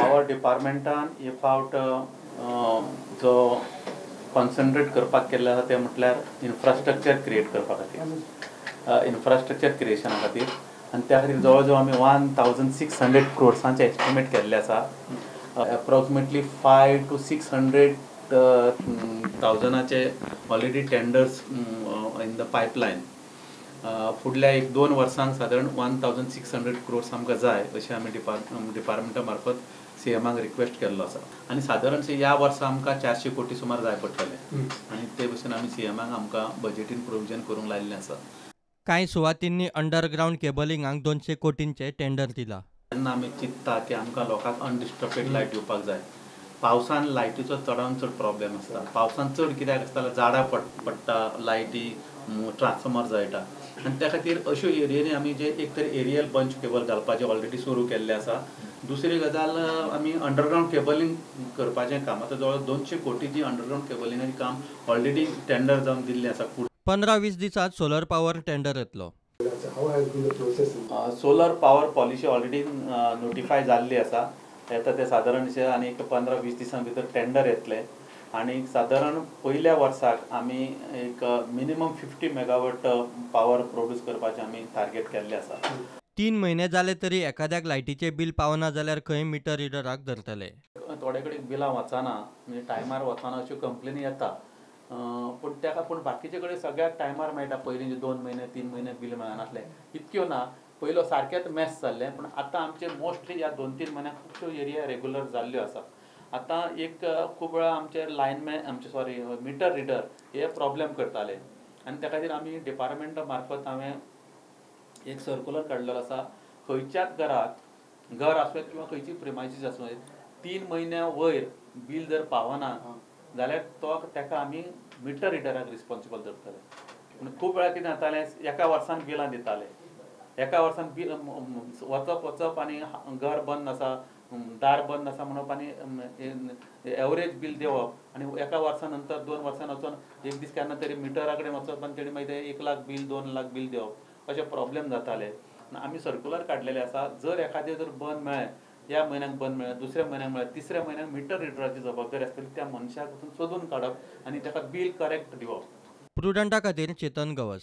Power डिपार्टमेंटान हे फावट जो कॉन्सन्ट्रेट करपाक केल्लें आसा तें म्हटल्यार इन्फ्रास्ट्रक्चर क्रिएट करपा खातीर, इन्फ्रास्ट्रक्चर क्रिएशना खातीर. आनी त्या खातीर जवळ जवळ आमी 1600 क्रोर्सांचे एस्टिमेट केल्ले आसा. Approximately 500 to 600 थावजंडाचे already tenders in the pipeline. फुडल्या 1-2 वर्सांक सादारण 1600 क्रोर्स आमकां जाय अशें आमी डिपार्टमेंटा मार्फत सीएमाक रिक्वेस्ट केल्लो आसा. आनी सादारणशें ह्या वर्सा आमकां 400 कोटी सुमार जाय पडटले आनी ते भशेन आमी सीएमाक आमकां बजेटीन प्रोविजन करूंक लायिल्लें आसा. कांय सुवातींनी अंडरग्रावंड केबलिंगाक 200 कोटींचे टेंडर दिला. तेन्ना आमी चिंत्ता की आमकां लोकांक अनडिस्टर्बेड लायट दिवपाक जाय. पावसान लायटीचो चडान चड प्रॉब्लेम आसता. पावसान चड कित्याक आसता, झाडां पडटा, लायटी ट्रान्सफॉर्मर जळटा आनी त्या खातीर अश्यो एरियांनी आमी जे एक तर एरियल बंच केबल घालपाचें ऑलरेडी सुरू केल्लें आसा. दुसरी गजाल आमी अंडरग्रावंड केबलिंग करपाचें काम आतां जवळ 200 कोटीची अंडरग्रावंड केबलिंगाचें काम ऑलरेडी टेंडर जावन दिल्लें आसा. 15-20 दिसांत सोलर पावर टेंडर येतलो. Solar power policy already notify जाल्ली आसा. येता ते सादारणशे आनी एक 15-20 दिसां भितर टेंडर येतले आनी सादारण पयल्या वर्साक आमी एक मिनिमम 50 मेगावॉट पावर प्रोड्यूस करपाचें आमी टार्गेट केल्लें आसा. 3 म्हयने जाले तरी एखाद्याक लायटीचें बील पावना जाल्यार खंय मिटर रिडराक धरतले. थोडे कडेन बिलां वचना, म्हणजे टायमार वचना अश्यो कंप्लेनी येता, पूण ताका पूण बाकीचे कडेन सगळ्याक टायमार मेळटा. पयलीं 2 म्हयने 3 म्हयने बील मेळनासलें, इतक्यो ना, पयलो सारकेंच मॅस जाल्लें. पूण आतां आमचे मोस्टली ह्या 2-3 म्हयन्याक खुबश्यो एरिया रेगुलर जाल्ल्यो आसा. आतां एक खूब वेळा आमचे लायनमॅन आमचे सॉरी मिटर रिडर हे प्रॉब्लेम करताले आनी त्या खातीर आमी डिपार्टमेंटा मार्फत हांवें एक सर्कुलर काडलेलो आसा. खंयच्याच घराक घर आसूं येत किंवा खंयची प्रिमायसीस आसूं येत, 3 म्हयन्या वयर बील जर पावना जाल्यार तो ताका आमी मिटर रिडराक रिस्पॉन्सिबल धरतले. पूण खूब वेळा कितें जातालें, एका वर्सान बिलां दिताले, एका वर्सान बील वचप वचप आनी घर बंद आसा, दार बंद आसा म्हणप आनी एवरेज बील दिवप आनी एका वर्सा नंतर 2 वर्सान वचून एक दीस केन्ना तरी मिटरा कडेन वचप आनी तेणी मागीर 1 लाख बील 2 लाख बील दिवप अशे प्रॉब्लेम जाताले. आमी सर्कुलर काडलेले आसा, जर एखादें जर बंद मेळ्ळें, ह्या म्हयन्याक बंद मेळ्ळें, दुसऱ्या म्हयन्याक मेळ्ळें, तिसऱ्या म्हयन्याक मिटर रिडराची जबाबदारी आसतली त्या मनशाक वचून सोदून काडप आनी ताका बील करेक्ट दिवप. प्रुडंटा खातीर चेतन गवस.